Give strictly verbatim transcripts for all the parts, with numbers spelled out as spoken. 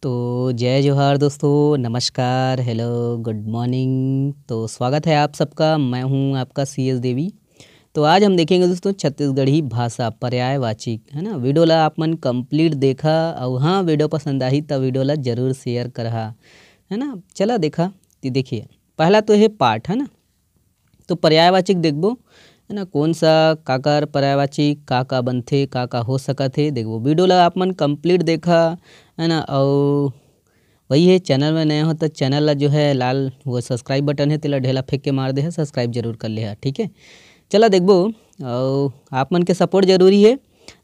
तो जय जोहार दोस्तों, नमस्कार, हेलो, गुड मॉर्निंग। तो स्वागत है आप सबका, मैं हूं आपका सी एस देवी। तो आज हम देखेंगे दोस्तों छत्तीसगढ़ी भाषा पर्यायवाची, है ना। वीडियो ला आप मन कंप्लीट देखा, और हाँ, वीडियो पसंद आही तो वीडियो ला जरूर शेयर करहा, है ना। चला देखा, तो देखिए, पहला तो है पाठ, है ना। तो पर्यायवाची देखबो, है ना, कौन सा काकर पर्यायवाची का का बनथे, का का हो सकत हे, देखबो। वीडियो ला आप मन कंप्लीट देखा, है ना। और वही है, चैनल में नया हो तो चैनल ला जो है लाल वो सब्सक्राइब बटन है, तेला ढेला फेंक के मार दे है, सब्सक्राइब जरूर कर ले है, ठीक है। चला देखबो, और आप मन के सपोर्ट जरूरी है।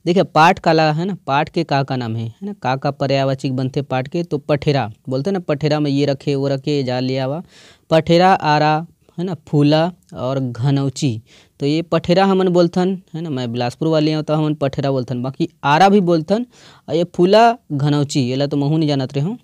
देखिए, पाठ काला है ना, पाठ के का का नाम है, है ना, का का पर्यायवाची बनथे पाठ के। तो पठेरा बोलथे ना, पठेरा में ये रखे, वो रखे, जा ले आवा। पठेरा, आरा, है ना, फूला और घनौची। तो ये पठेरा हमन बोलथन, है ना, मैं बिलासपुर वाले हूँ तो हमन पठेरा बोलथन, बाकी आरा भी बोलथन। और ये फूला, घनौची, येला तो महू नहीं जानत रहे हूँ।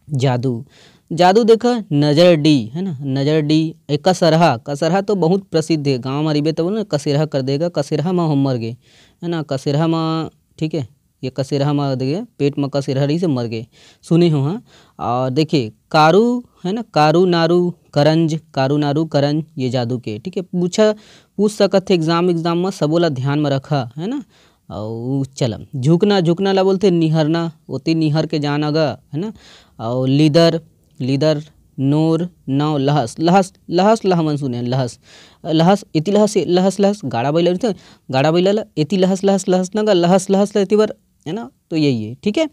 जादू, जादू देखा, नजर डी, है ना, नजर डी। ए कसरहा, कसरहा तो बहुत प्रसिद्ध है, गाँव में रहिबे तब ना कसरहा कर देगा, कसरहा में हम मर गए, है ना, कसरहा में, ठीक है, ये कसरहा में दे पेट में कसरहा रही से मर गए, सुने हो, हाँ। और देखिए, कारू, है ना, कारू नारू करंज, कारू नारू करंज, ये जादू के, ठीक है, पूछा, पूछ सकत है एग्जाम, एग्जाम में सबो ला ध्यान में रखा, है ना। और चला, झुकना, झुकना ला बोलथे निहरना, ओती निहर के जाना गा, है ना। और लीदर, लीदर, नोर, नौ, लहस, लहस, लहस ला हमन सुने, लहस, लहस, एती लहस, लहस, लहस, गाड़ा बइला रहिथे, गाड़ा बइला ला, एती लहस, लहस, लहस ना गा, लहस, लहस ला एती बर, है ना। तो यही है, ठीक है।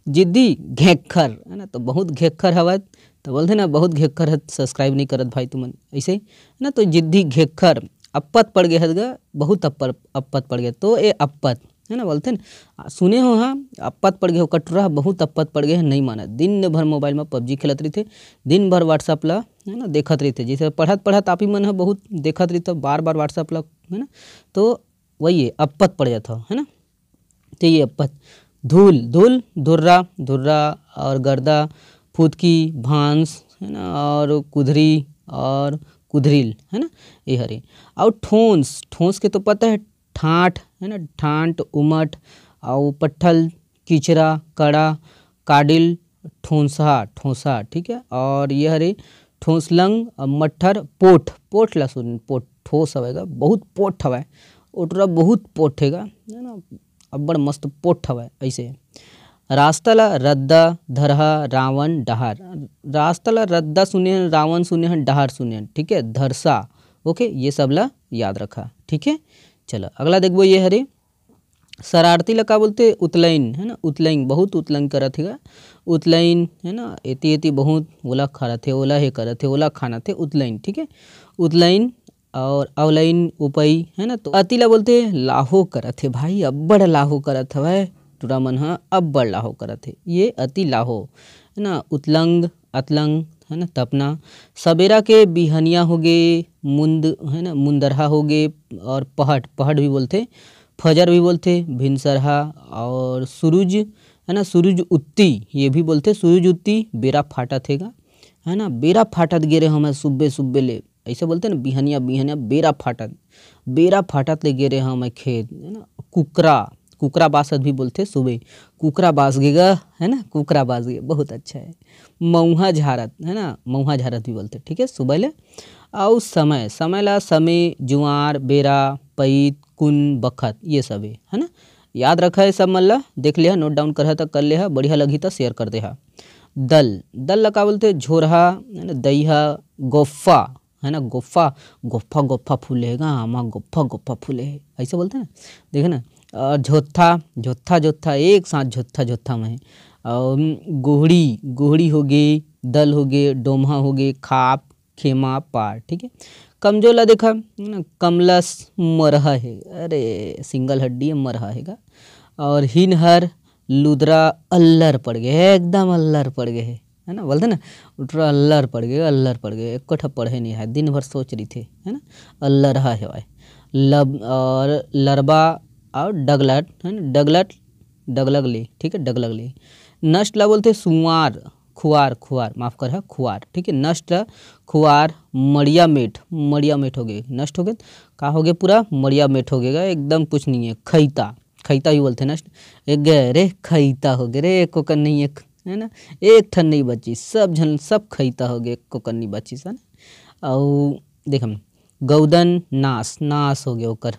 जिद्दी, घेक्खर, है ना, तो बहुत घेक्खर हवत, तो बोलथे ना, बहुत घेक्खर है, सब्सक्राइब नहीं करत भाई तुमन, ऐसे, है ना। तो जिद्दी, घेक्खर, अप्पत पड़ गए हत गा, बहुत अप्पर, अप्पत पड़ गए, तो ए अप्पत, है ना, बोलथे ना, सुने हो, हाँ, अप्पत पड़ गए हो, कटुरा बहुत अप्पत पड़ गए है, नहीं माना, दिन भर मोबाइल में पबजी खेलत रहिथे, दिन भर WhatsApp ला, है ना, देखत रहिथे, जैसे पढ़त पढ़त आप ही मन ह बहुत देखत रहिथे बार बार WhatsApp ला, है ना। तो वही है, अप्पत पड़ जाता हो, है ना। तो ये अप्पत, धूल, धूल, धुर्रा, धुर्रा और गर्दा, फुदकी, भांस, है ना, और कुधरी और कुधरील, है ना, ये हरे। और ठोंस, ठोंस के तो पता है, ठांठ, है ना, ठांठ, उमट, और पट्ठल, किचरा, कड़ा, काडिल, ठोंसहा, ठोंसा, ठीक है। और ये हरे ठोंसलंग, अ, मट्ठर, पोठ, पोठ ला सुन, पोठ, ठोस हवय गा, बहुत पोठ हवय, ओटरा बहुत पोठ हे गा, है ना, अब्बड़ मस्त पोठ हवय। ऐसे रास्ता ला रद्दा, धरहा, रावण, डहार। रास्ता ला रद्दा सुने हन, रावण सुने हन, डहार सुने हन, ठीक है, धरसा, ओके, ये सब ला याद रखा, ठीक है। चलो अगला देखबो, ये हरे शरारती ला का बोलथे? उतलैन, है ना, उतलैन, बहुत उतलैन करत हे गा। उतलैन, है ना, एती एती बहुत ओला खरत हे, ओला हे करत हे, ओला खानत हे, उतलैन, ठीक है। उतलैन और अवलैन, उपई, है ना, तो अति ला बोलथे लाहो करत हे भाई, अब्बड़ लाहो करत हवय, टुरा मन ह अब्बड़ लाहो करत हे, ये अति लाहो, है ना। उतलंग, अतलंग, है ना, तपना। सबेरा के बिहनिया होगे, मुंद, है ना, मुंदरहा होगे, और पहट, पहट भी बोलथे, फजर भी बोलथे, भिनसरहा, और सूरज, है ना, सूरज उत्ती, ये भी बोलथे, सूरज उत्ती, बेरा फाटत हे गा, है ना, बेरा फाटत गे रहे हमें सुब्बे सुब्बे ले, ऐसे बोलथे ना, बिहनिया बिहनिया बेरा फाटत, बेरा फाटत ले गे रहे हमें खेत, है ना। कुकरा, कुकरा बासत भी बोलथे सुबह, कुकरा बास गे गा, है ना, कुकरा बास गे, बहुत अच्छा है। मऊहा झारत, है ना, मऊहा झारत भी बोलथे, ठीक है, सुबह ले। अउ समय, समय ला समे, जुआर, बेरा, पइत, कुन, बखत, ये सब है, है ना। याद रखा है सब मन ला, देख लिहा, नोट डाउन करहा त कर लेहा, बढ़िया लगही त शेयर कर देहा। दल, दल ला का बोलथे? झोरहा, है ना, दईहा, गोफ्फा, है ना, गोफ्फा, गोफ्फा गोफ्फा फूले हे गा, आमा गोफ्फा गोफ्फा फूले हे, ऐसे बोलथे ना। देखे ना, और झोत्था, झोत्था, झोत्था, एक साथ झोत्था, झोत्था में है। और गुहड़ी, गुहड़ी होगे, दल होगे, डोम्हा होगे, खाप, खेमा, पार, ठीक है। कमजोर ला देखा, है ना, कमलस मरहा है, अरे सिंगल हड्डी है, मरहा है गा। और हिनहर, लुदरा, अल्लर पड़ गए, एकदम अल्लर पड़ गए है, है ना, बोलथे ना, उठरा अल्लर पड़ गए, अल्लर पड़ गए, एको ठा पढ़े नहीं है, दिन भर सोच रहिथे, है ना, अल्लरहा हेवय। लब और लरबा और डगलट, है ना, डगलट, डगलगली, ठीक है, डगलगली। नष्ट ला बोलथे सुवार, खुआर, खुआर, माफ करहा, खुआर, ठीक है, नष्ट ला खुआर, मड़िया मेट, मड़िया मेट होगे, नष्ट होगे, का होगे? पूरा मड़िया मेट होगे गा, एकदम कुछ नहीं है। खैता, खैता भी बोलथे नष्ट, एक गए रे, खैता होगे रे, एको कन नहीं है। है ना, एक ठन नहीं बची, सब झन, सब खैता हो गए, एको कन नहीं बची सन। अउ देख हम, गौदन नास, नास हो गए ओकर,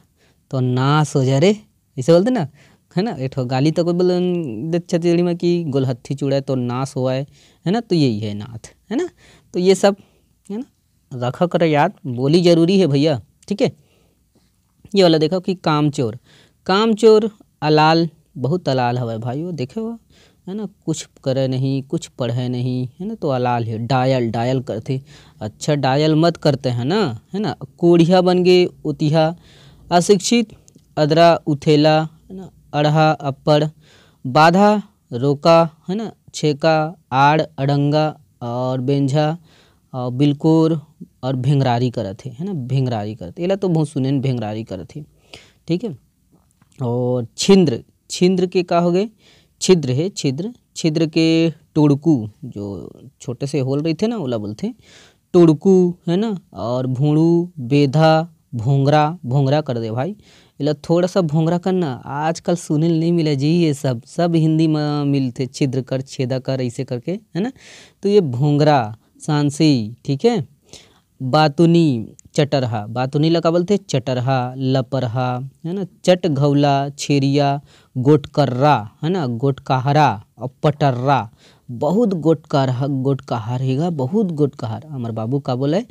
तो नास हो जा रे, ऐसे बोलते ना, है ना। एक ठो गाली तो कोई बोल देत छत्तीसगढ़ी में कि गोलहत्थी चूड़ा है तो नास होवाए, है ना, तो यही है नाथ, है ना। तो ये सब, है ना, रखा करो याद, बोली जरूरी है भैया, ठीक है। ये वाला देखो कि कामचोर, कामचोर अलाल, बहुत अलाल हवय भाई, वो देखे हो, है ना, कुछ करे नहीं, कुछ पढ़े नहीं, है ना, तो अलाल है। डायल, डायल करते, अच्छा डायल मत करते हैं ना, है ना। कोढ़िया बन गए, उतिहा, अशिक्षित, अदरा, उथेला, है ना, अड़हा, अप्पड़, बाधा, रोका, है ना, छेका, आड़, अड़ंगा और बेंझा और बिलकोर और भेंगरारी करत हे, है ना, भेंगरारी करत हे। एला तो बहुत सुने न, भेंगरारी करत हे, ठीक है। और छिंद्र, छिंद्र के का हो गए? छिद्र है, छिद्र, छिद्र के टुड़कू, जो छोटे से होल रहिथे ना, ओला बोलथे टुड़कू, है ना। और भोंड़ू, बेधा, भोंगरा, भोंगरा कर दे भाई, एला थोड़ा सा भोंगरा करना। आजकल सुने ल नहीं मिले जी ये सब, सब हिंदी में मिलथे, छिद्र कर, छेदा कर, ऐसे करके, है ना। तो ये भोंगरा, सांसी, ठीक है। बातुनी, चटरहा, बातुनी ला का बोलथे? चटरहा, लपरहा, है ना, चट घौला, छेरिया, गोटकर्रा, है ना, गोटकाहरा और पटर्रा। बहुत गोटकार, गोटकाहार हेगा, बहुत गोटकाहार। हमर बाबू का बोले,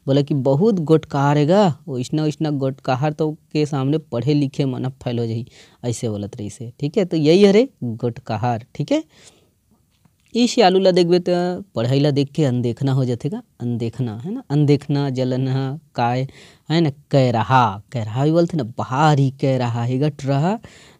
बोले कि बहुत गोटकाहार हेगा, ओइसना ओइसना गोटकाहार तो के सामने पढ़े लिखे मन फेल हो जाही, ऐसे बोलत रहिसे, ठीक है। तो यही हरे गोटकाहार, ठीक है। इस आलू ला देखबे त पढ़ाई ला देख के अनदेखना हो जाथे का, अनदेखना, है ना, अनदेखना, जलनहा, काय, है ना, कैरहा, कैरहा भी बोलथे ना, भारी कैरहा हेगा टुरहा।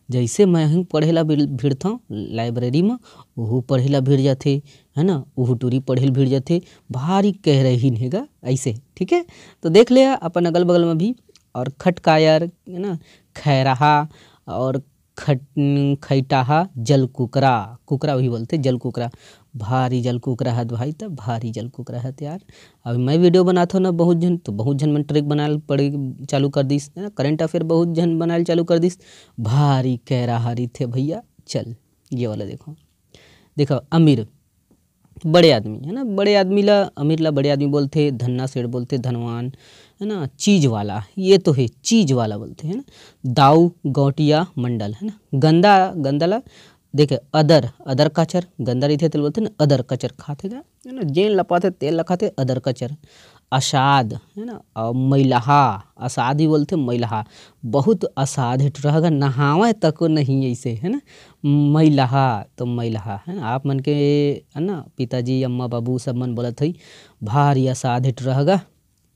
जैसे मैं ही पढ़े ला भिड़-, भिड़थौं लाइब्रेरी में, ओहू पढ़े ला भिड़ जाथे, है ना, ओहू टूरी पढ़े ला भिड़ जाथे, भारी कैरहीन हेगा ऐसे, ठीक है। तो देख ले अपन अगल बगल में भी, और खटकायर, है ना, खैरहा और खट-, खैटाहा, जल कुकरा, कुकरा भी बोलथे, जल कुकरा, भारी जल कुकरा हत भाई, त भारी जल कुकरा हत यार। अभी मैं वीडियो बनात हो ना, बहुत झन, तो बहुत झन मन ट्रिक बनाए पड़े, चालू कर दिस, है ना, करंट अफेयर बहुत झन बनाए चालू कर दिस, भारी कैरहा रहिथे भैया। चल, ये वाला देखो, देखो, अमीर, बड़े आदमी, है ना, बड़े आदमी ला, अमीर ला बड़े आदमी बोलथे, धन्ना सेठ बोलथे, धनवान, है ना, चीज वाला, ये तो है, चीज वाला बोलथे, है ना। दाऊ, गौटिया, मंडल, है ना। गंदा, गंदा ला देखे, अदर, अदर कचर, गंदा रहिथे तेला बोलथे ना, अदर कचर खाथे का, है ना, जेन लपाथे तेल ला खाथे, अदर कचर। असाद, है ना, और मैलहा, असाद भी बोलथे, मैलहा, बहुत असाद हे टुरहा गा, नहावय तको नहीं ऐसे, है ना। मैलहा तो मैलहा, है ना, आप मन के, है ना, पिताजी, अम्मा, बाबू सब मन बोलत होही, भारी असाद हे टुरहा गा,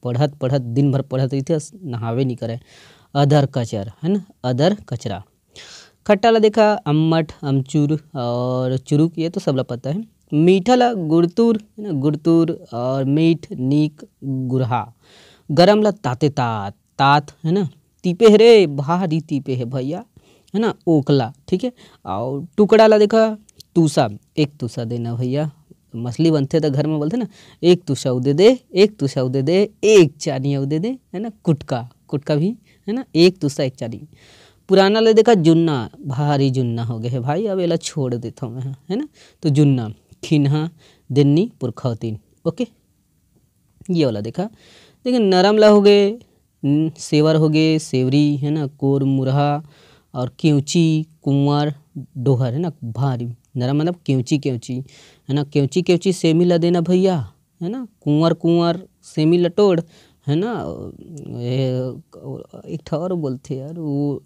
पढ़त पढ़त दिन भर पढ़त रहिथे, नहावे नहीं करे। अदर कचर, है ना, अदर कचरा। खट्टा ला देखा, अम्मट, अमचूर और चुरुक, ये तो सबला पता है। मीठा ला गुड़तुर, है ना, गुड़तुर और मीठ, नीक, गुरहा। गरम ला ताते तात, तात, है ना, तीपे हे रे, भारी तीपे हे भैया, है ना, ओकला, ठीक है। और टुकड़ा ला देखा, तूसा, एक तूसा देना भैया। मछली बनथे त घर में बोलथे ना, एक तूसा अउ दे दे, एक तूसा अउ दे दे, एक चानी अउ दे दे, है ना, कुटका, कुटका भी, है ना, एक तूसा एक चानी। पुराना ले देखा जुन्ना, भारी जुन्ना हो गए है भाई, अब एला छोड़ देथव मैं, है ना। तो जुन्ना, खिन्हा, देन्नी, पुरखौतीन, ओके। ये वाला देखा, लेकिन नरम ला हो गए, न-, सेवर हो गए, सेवरी, है ना, कोर, मुरहा और केवची, कुंवर, डोहर, है ना, भारी नरम, मतलब केवची, केवची, है ना, केवची, केवची सेमी ला देना भैया, है ना, कुंवर, कुंवर सेमी लटोड़, है ना। ये एक ठो और बोलथे यार, वो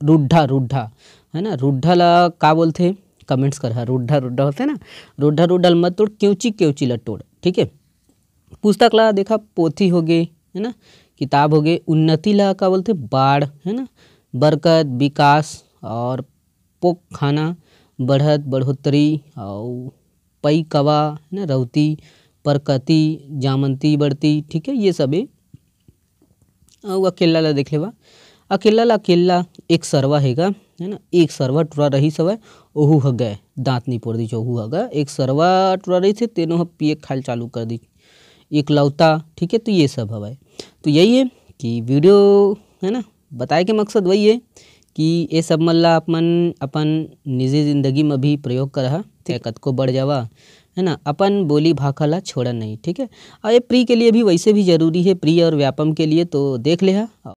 रुड्ढा, रुड्ढा, है ना, रुड्ढा ला का बोलथे, कमेंट्स कर, हाँ, रुड्ढा, रुड्ढा होथे ना, रुड्ढा, रुड्ढा ल मत तोड़, केवची, केवची ला टोड़, ठीक है। पुस्तक ला देखा, पोथी हो गे, है ना, किताब हो गे। उन्नति ला का बोलथे, बाढ़, है ना, बरकत, विकास और पोक खाना, बढ़त, बढ़ोतरी, और पई कवा, है ना, रौती, परकती, जामंती, बढ़ती, ठीक है, ये सब है। अउ अकेल्ला ला देख लेवा, अकेल्ला ला, अकेल्ला एक सरवा हेगा, है ना, एक सरवा टुरा रहिस हवय, ओहू ह गय, दांत नइ पोर दिस, ओहू ह गय। एक सरवा टुरा रहिस हे, तेनो ह पिए खाए ल चालू कर दिस, एकलौता, ठीक है। तो ये सब हवय। तो यही है कि वीडियो, है ना, बताए के मकसद वही है कि ये सब मन ला आप मन अपन निजी जिंदगी में भी प्रयोग करहा, ठीक, कतको बढ़ जावा, है ना, अपन बोली भाखा ला छोड़ा नहीं, ठीक है। और ये प्री के लिए भी वैसे भी जरूरी है, प्री और व्यापम के लिए, तो देख लेहा।